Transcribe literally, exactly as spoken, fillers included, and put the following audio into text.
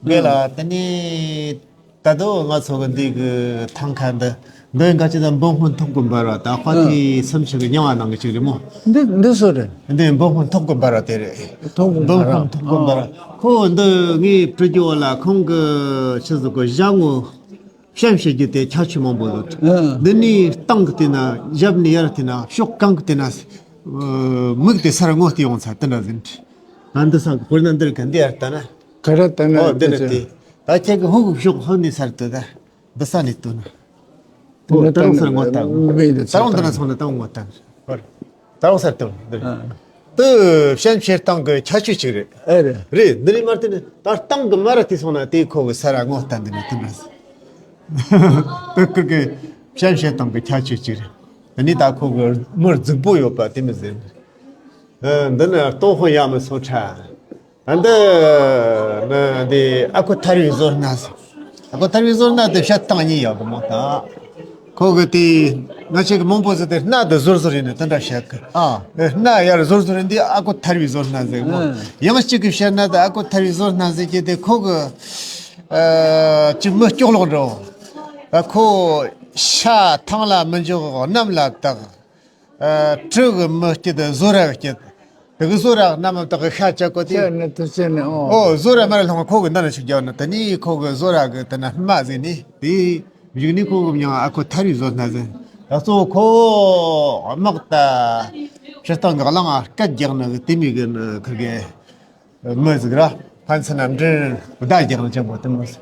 དགོས་ལ། དེ་ནས་ད་དུང་ང་ཚོ་གི་འདི་གི་ཐང་ཁ་འདི། འདི་འགའ་ཅི་ད་འབུམ་སྔོན་ཐོག་གི་འབར་བ་ད་ཁ་ཨ་དེ་སུམ་ཆུ་གི་རྙིང་བ་ནང་གི་ཅིག་རེད་མོ། འདི་འདི་སུ་རེད། འདི་འབུམ་སྔོན་ཐོག་གི་འབར་བ་དེ་རེད། ཐོག་གི་འབུམ་འབར་བ། སྔོན་ཐོག་གི་འབར་བ། ཨ། ཁོ་འདི་ངས་བྲི་རྒྱུ་བ་ལ་ཁོང་གི་ཆི་ཟིག་གི་ཞྭ་ངོ་བཤམས་བྱེད་རྒྱུ་དེ་ཁྱད་ཆོས་མང་པོ་འདུག་ཨ། འདི་ནས་སྟེང་གི་དེ་ན་ཞབས་ནས་ཡར་དེ་ན་ཕྱོགས་གང་གི་དེ་ན་མིག་དེ་སར་ངོ་དེ་ཡོང་ཚ་དེ་འདྲ་ཟིན། ང་འདི་ས་གི་དཔེར་ན་འདིར་གི་འདི་ཡར་ལྟ་ན། ག་རེ་ལྟ་ན་ཨོ་འདི་ནི་དེ། ད་ཁྱེད་ཀྱི་ཧུ་གི་ཕྱོགས་ཧོ་ནས་སར་ལྟོས་ད། འདི་ས་ནས་ལྟོས་ན། ཨོ་ད་རུང་སར་ངོ་ལྟ། ད་རུང་འདི་ན་སོང་ན་ད་ངོ་ལྟ། ཧོར། ད་རུང་སར་ལྟོས་འདི། ཨ། དུ་བཤམས་བྱེད་སྟངས་ཀྱི་ཁྱད་ཆོས་གཅིག་རེད། ཨེ་རེད། རེད། འདི་ནས་མར་དེ་ནི་ད་སྟེང་གི་མར་དེ་སོང་ན་དེ་ཁོ་གི་ས་ར་ངོ་ལྟ་འདི་ནས་དུ་མ་ཟིན། དུ་ཀིར་གི་བཤམས་བྱེད་སྟངས་ཀྱི་ཁྱད་ཆོས་གཅིག་རེད། དེ་ནས་ད་ཁོ་གི་མི་རྫིག་པོ་ཡོད་པ་དེ་མི་ཟིན། ཨ། འདི་ནི་སྟོང་དཔོན་ཡ་མི་སོང་ཁྲ། ཨ། འདི་ནི་འདི་ཨ་ཁུ་ཐར་བའི་བཟོ་སྣ་ཟེར། ཨ་ཁུ་ཐར་བའི་བཟོ་སྣ་དེ་བཤད་སྟངས་གཉིས་ཡོད་གི་མོ་ད། ཁོ་གི་དེ་ང་ཅག་གི་མང་པོ་ཟེར་དེ་སྣ་དེ་ཟུར་ཟུར་ཡིན་ནི་དེ་འདྲ་བཤད་གི། ཨ། ཨ། སྣ་ཡར་ཟུར་ཟུར་ཡིན་དེ་ཨ་ཁུ་ཐར་བའི་བཟོ་སྣ་ཟེར་གི་མོ། ཨ། ཡང་གཅིག་གི་བཤད་ན་དེ་ཨ་ཁུ་ཐར་བའི་བཟོ་སྣ་ཟེར་གི་དེ་ཁོ་གི། ཨ། ཅི་མི་སྐྱོག་ལོག་འགྲོ། ཨ། ཁོ་ཤ་ཐང་ལ་མི་འཇོག་གནམ་ལ་བཏགས། ཨ། གྲི་གི་མི་སྐྱིད་བཟོ་ར་སྐྱིད། དེ་གི་བཟོ་ར་གནམ་བཏགས་གི་ཤ་བཅད་གོ་དེ། བཅད་ནས་དུ་བཅད་ནས་ཨོ། ཨོ་བཟོ་ར་མར་ལྷུང་ཁོ་གི་འདི་ན་ཞིག་རྒྱབ་ན་དེ་ནས་ཁོ་གི་བཟོ་ར་གི་དེ་ན་སྨ་ཟེར་ནས་དེ་གཞུག་ནས་ཁོ་གི་མྱིང་ཨ་ཁུ་ཐར་བའི་བཟོ་སྣ་ཟེར། ད་གཙོ་བོ་ཁོ་དམག་ད་ཕྱིར་བཏང་གི་གླང་ཨ་སྐད་རྒྱག་ནི་གི་དེ་མི་གི་ནི་ཁིར་གི་མི་ཟིག་ར་ཕན་ཚུན་ན་འདྲེན་བརྡ་རྒྱག་ནི་ཅན་པོ་དེ་མི་ཟིག